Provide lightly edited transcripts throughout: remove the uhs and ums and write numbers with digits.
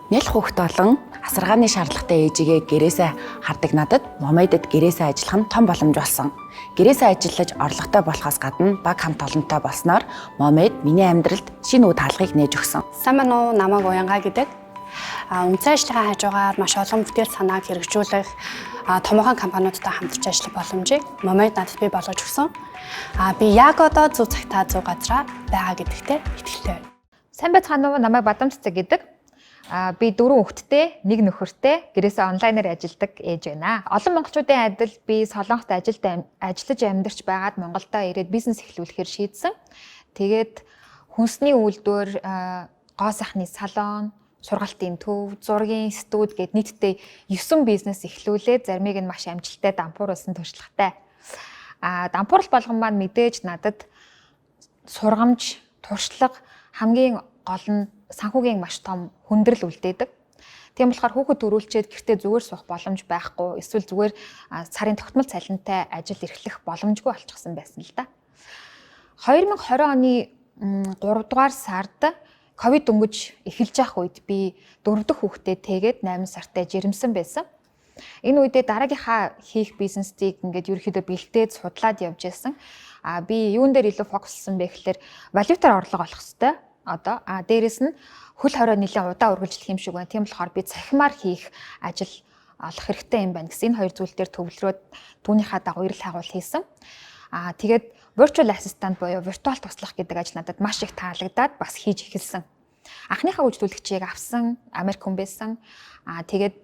Нялх хүүхэд болон асаргааны шаардлагатай ээжигээ гэрээсээ хардаг надад Momade-д гэрээсээ ажиллах нь том боломж болсон. Гэрээсээ ажиллаж орлоготой болохоос гадна баг хамт олонтой болсноор Momade миний амьдралд шинэ үе таалгыг нээж өгсөн. Сайн байна уу? Намайг Уянга гэдэг. Үндсэн ажлынхаа хажуугаар маш олон бүтээл санааг хэрэгжүүлэх томоохон компаниудтай хамтарч ажиллах боломжийг Momade надад бий болгож өгсөн. Би яг одоо зөв цагтаа зөв газараа байгаа гэдэгтээ итгэлтэй байна. Сайн байцгаана уу? Намайг Бадам Цэцэг гэдэг. Би дөрвөн хүүхэдтэй, нэг нөхөртэй, гэрээсээ онлайнаар ажилладаг ээж байна. Олон монголчуудын адил би Солонгост ажиллаж амьдарч байгаад Монголдо ирээд бизнес эхлүүлэхээр шийдсэн. Тэгээд хүнсний үйлдвэр, гоо сайхны салон, сургалтын төв, зургийн студи гээд нийтдээ 9 бизнес эхлүүлээд заримыг нь маш амжилттай дампууруулсан туршлагатай. Дампуурал болгон маань мэдээж надад сургамж, туршлага, хамгийн гол нь санхүүгийн маш том хүндрэл үлдээдэг. Тийм болохоор хүүхэд төрүүлчээд гэртээ зүгээр суух боломж байхгүй, эсвэл зүгээр сарын тогтмол цалинтай ажил эрхлэх боломжгүй болчихсон байсан л да. 2020 оны 3 дугаар сард ковид дөнгөж эхэлж явах үед би 4 дахь хүүхдээ тэгээд 8 сартай жирэмсэн байсан. Энэ үедээ дараагийнхаа хийх бизнесийг ингээд ерөнхийдөө бэлдээд судлаад явж байсан. Би юун дээр илүү фокуслсан бэ гэхээр валютаар орлого олох хэрэгтэй. Одоо дээрэс нь хөл хорой нэлээд удаан үргэлжлэх юм шиг байна. Тийм болохоор би цахимаар хийх ажил олох хэрэгтэй юм байна гэсэн энэ хоёр зүйл дээр төвлөрөөд түүнийхээ дагуу эрэл хайгуул хийсэн. Тэгээд virtual assistant буюу виртуал туслах гэдэг ажил надад маш их таалагдаад бас хийж эхэлсэн. Анхныхаа үйлчлүүлэгчийг авсан, Америк хүн байсан. Тэгээд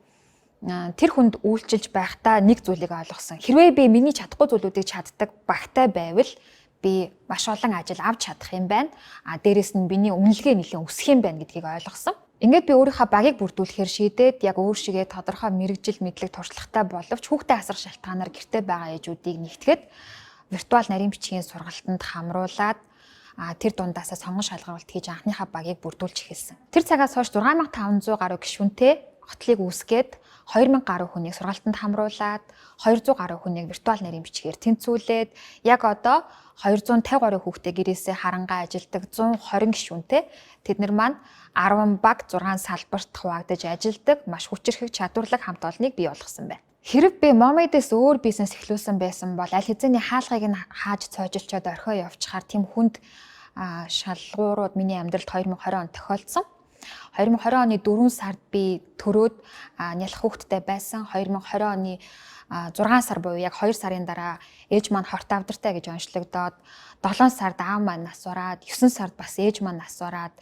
тэр хүнд үйлчилж байхдаа нэг зүйлийг ойлгосон. Хэрвээ би миний чадахгүй зүйлүүдийг чаддаг багтай байвал би маш олон ажил авч чадах юм байна. Дээрэс нь миний үнэлгээ нэлээд өсөх юм байна гэдгийг ойлгосон. Ингээд би өөрийнхөө багийг бүрдүүлэхээр шийдээд яг өөр шигээ тодорхой мэргэжил мэдлэг туршлагатай боловч хүүхдээ асрах шалтгаанаар гэрте байгаа ээжүүдийг нэгтгэхэд виртуал нарийн бичгийн сургалтанд хамруулад тэр дундаасаа сонгон шалгаруулалт хийж анхныхаа багийг бүрдүүлж эхэлсэн. Тэр цагаас хойш 6500 гаруй гишүүнтэй хотлыг үүсгээд 2000 гаруй хүнийг сургалтанд хамруулад 200 гаруй хүнийг виртуал нарийн бичгээр тэнцвүүлээд яг одоо 250 гаруй хүүхдээ гэрээсээ харангаа ажилладаг 120 гишүүнтэй. Тэд нар маань 10 баг 6 салбарт хуваагдаж ажилладаг маш хүчирхэг чадварлаг хамт олныг бий болгосон байна. Хэрв би Momade-с өөр бизнес эхлүүлсэн байсан бол аль хэзээний хаалгыг нь хааж цоожилчоод орхио явчихаар тийм хүнд шалгуурууд миний амьдралд 2020 онд тохиолдсон. 2020 оны 4 сард би төрөөд нялх хүүхэдтэй байсан. 2020 оны 6 сар буюу яг 2 сарын дараа ээж маань хорт авдартай гэж онцлогдоод 7 сард аав маань нас бараад 9 сард бас ээж маань нас бараад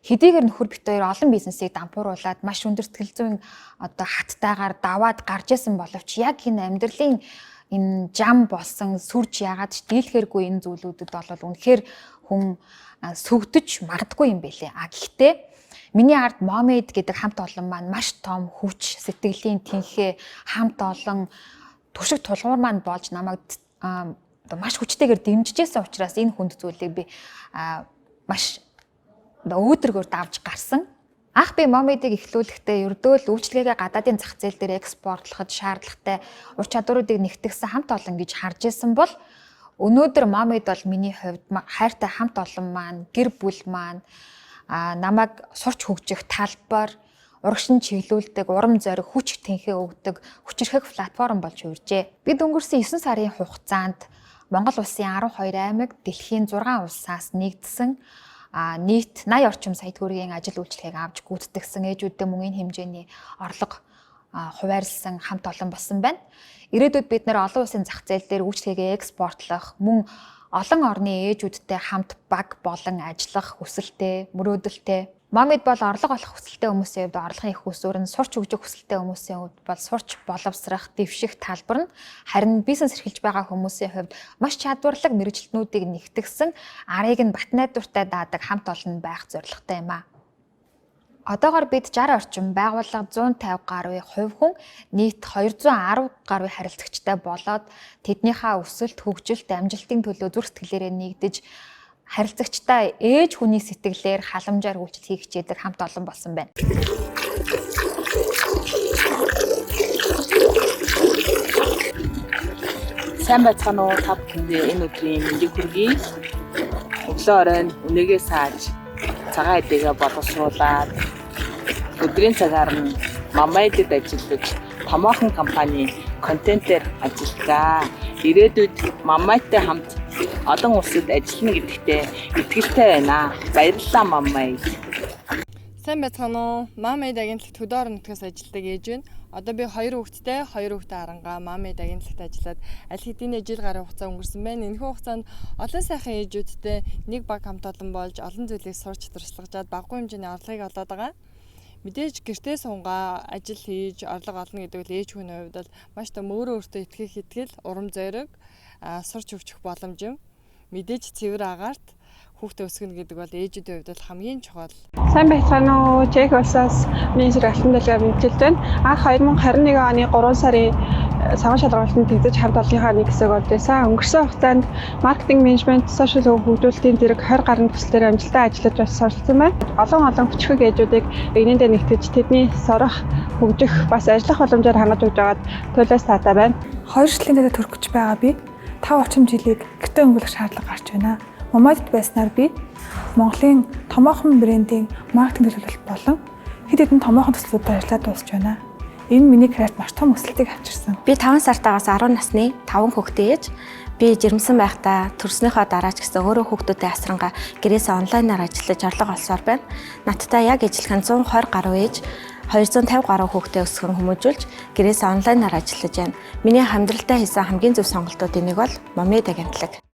хэдийгээр нөхөр бит хоёр олон бизнесийг дампууруулад маш өндөр сэтгэл зүйн одоо хаттайгаар даваад гарч исэн боловч яг энэ амьдралын энэ жам болсон сүрж яагаад ч дийлэхэргүй энэ зүйлүүдэд бол үнэхээр хүн сүгдэж магадгүй юм бэлээ. Гэхдээ миний ард Momade гэдэг хамт олон маань маш том хүч, сэтгэлийн тэнхээ, хамт олон түшиг тулгуур маань болж намайг одоо маш хүчтэйгээр дэмжижсэн учраас энэ хүнд зүйлийг би маш өөдрөгөөр давж гарсан. Анх би Momade-ыг эхлүүлэхдээ ердөө л үйлчилгээгээ гадаадын зах зээл дээр экспортлоход шаардлагатай ур чадваруудыг нэгтгэсэн хамт олон гэж харж исэн бол өнөөдөр Momade бол миний хувьд хайртай хамт олон маань, гэр бүл маань, намайг сурч хөгжих талбар, урагшин чиглүүлдэг, урам зориг, хүч тэнхээ өгдөг хүчирхэг платформ болж хувиржээ. Бид өнгөрсөн 9 сарын хугацаанд Монгол улсын 12 аймаг, дэлхийн 6 улсаас нэгдсэн нийт 80 орчим сая төгрөгийн ажил үйлчилгээг авч гүйцэтгэсэн ээжүүдтэй мөнгөний хэмжээний орлого хуваарлсан хамт олон болсон байна. Ирээдүйд бид нэр олон улсын зах зээл дээр үйлчилгээгээ экспортлох, мөн олон орны ээжүүдтэй хамт баг болон ажиллах хүсэлтэй, мөрөөдөлтэй. Momade бол орлого олох хүсэлтэй хүмүүсийн хувьд орлогын их усүр нь, сурч хөгжих хүсэлтэй хүмүүсийн хувьд бол сурч боловсрох, дэвших талбар нь, харин бизнес эрхэлж байгаа хүмүүсийн хувьд маш чадварлаг мэргэжилтнүүдийг нэгтгэсэн арыг нь бат найдвартай даадаг хамт олон байх зорилготой юм аа. Одоогор бид 60 орчим байгууллага 150 гаруй хувь хүн нийт 210 гаруй харилцагчтай болоод тэднийхээ өсөлт, хөгжилт, амжилтын төлөө зүрх сэтгэлээрээ нэгдэж харилцагчтай ээж хүний сэтгэлээр халамжаар үйлчлэл хийх хичээдэг хамт олон болсон байна. Сайн байцгаана уу, та бүхэндээ энэ өдрийн мэндийг хүргэе. Өглөө оройн үнэгээ сааж цагаан эдэгээ боловсруулад Өдрийн цагаар нь Мамайдад ажиллаж, томоохон компани контентээр ажиллагаа. Ирээдүйд Мамайтай хамт олон улсад ажиллана гэдэгтээ итгэлтэй байна. Баярлалаа, Мамайд. Сайн байцгаана уу? Мамайд агентлагт хөдөө орон нутгаас ажилладаг ээж байна. Одоо би хоёр хүүхэдтэй, хоёр хүүхдээ харангаа Мамайд агентлагт ажиллаад аль хэдийн жил гаруй хугацаа өнгөрсөн байна. Энэхүү хугацаанд олон сайхан ээжүүдтэй нэг баг хамт олон болж олон зүйлийг сурч туршлагажаад багагүй хэмжээний орлогыг олоод байгаа. Мэдээж гэртээ сунгаа ажил хийж орлого олно гэдэг бол ээж хүний хувьд бол маш том өөрөө өөртөө итгэх итгэл, урам зориг, сурч хөгжих боломж юм. Мэдээж цэвэр агаарт хүүхдээ өсгөнө гэдэг бол ээжүүдийн хувьд бол хамгийн чухал. Сайн байцгаана уу? Чех улсаас миний эсрэг алтан дэлгэр мэдчилж байна. Анх 2021 оны 3 сарын цагаан шалралтанд тэнцэж хамт олонныхаа нэг хэсэг болж байсан. Өнгөрсөн хугацаанд маркетинг, менежмент, сошиал хөгжүүлэлтийн зэрэг 20 гаруй төслөөр амжилттай ажиллаж бас суралцсан байна. Олон олон хүчрхэг ээжүүдийг эгнээндээ нэгтгэж тэдний сурах, хөгжих, бас ажиллах боломжоор хангаж өгж байгаад туйлаас таатай байна. 2 жилийн дараа төрөх гэж байгаа би 5 орчим жилийг гэртээ өнгөрүүлэх шаардлага гарч байна. Момайдд байснаар би Монголын томоохон брендийн маркетинг төлөвлөлт болон хэд хэдэн томоохон төслүүдэд ажиллаад дуусч байна. Энэ миний карьерт маш том өсөлтийг авчирсан. Би 5 сартаагаас 10 насны 5 хүүхдээ ээж. Би жирэмсэн байхдаа төрснийхөө дараа ч гэсэн өөрөө хүүхдүүдэд асрангаа гэрээсээ онлайнаар ажиллаж орлого олсоор байна. Надтай яг ижилхэн 120 гаруй ээж 250 гаруй хүүхдээ өсгөн хүмүүжүүлж гэрээсээ онлайнаар ажиллаж байна. Миний амьдралдаа хийсэн хамгийн зөв сонголтуудын нэг бол Момед агентлаг.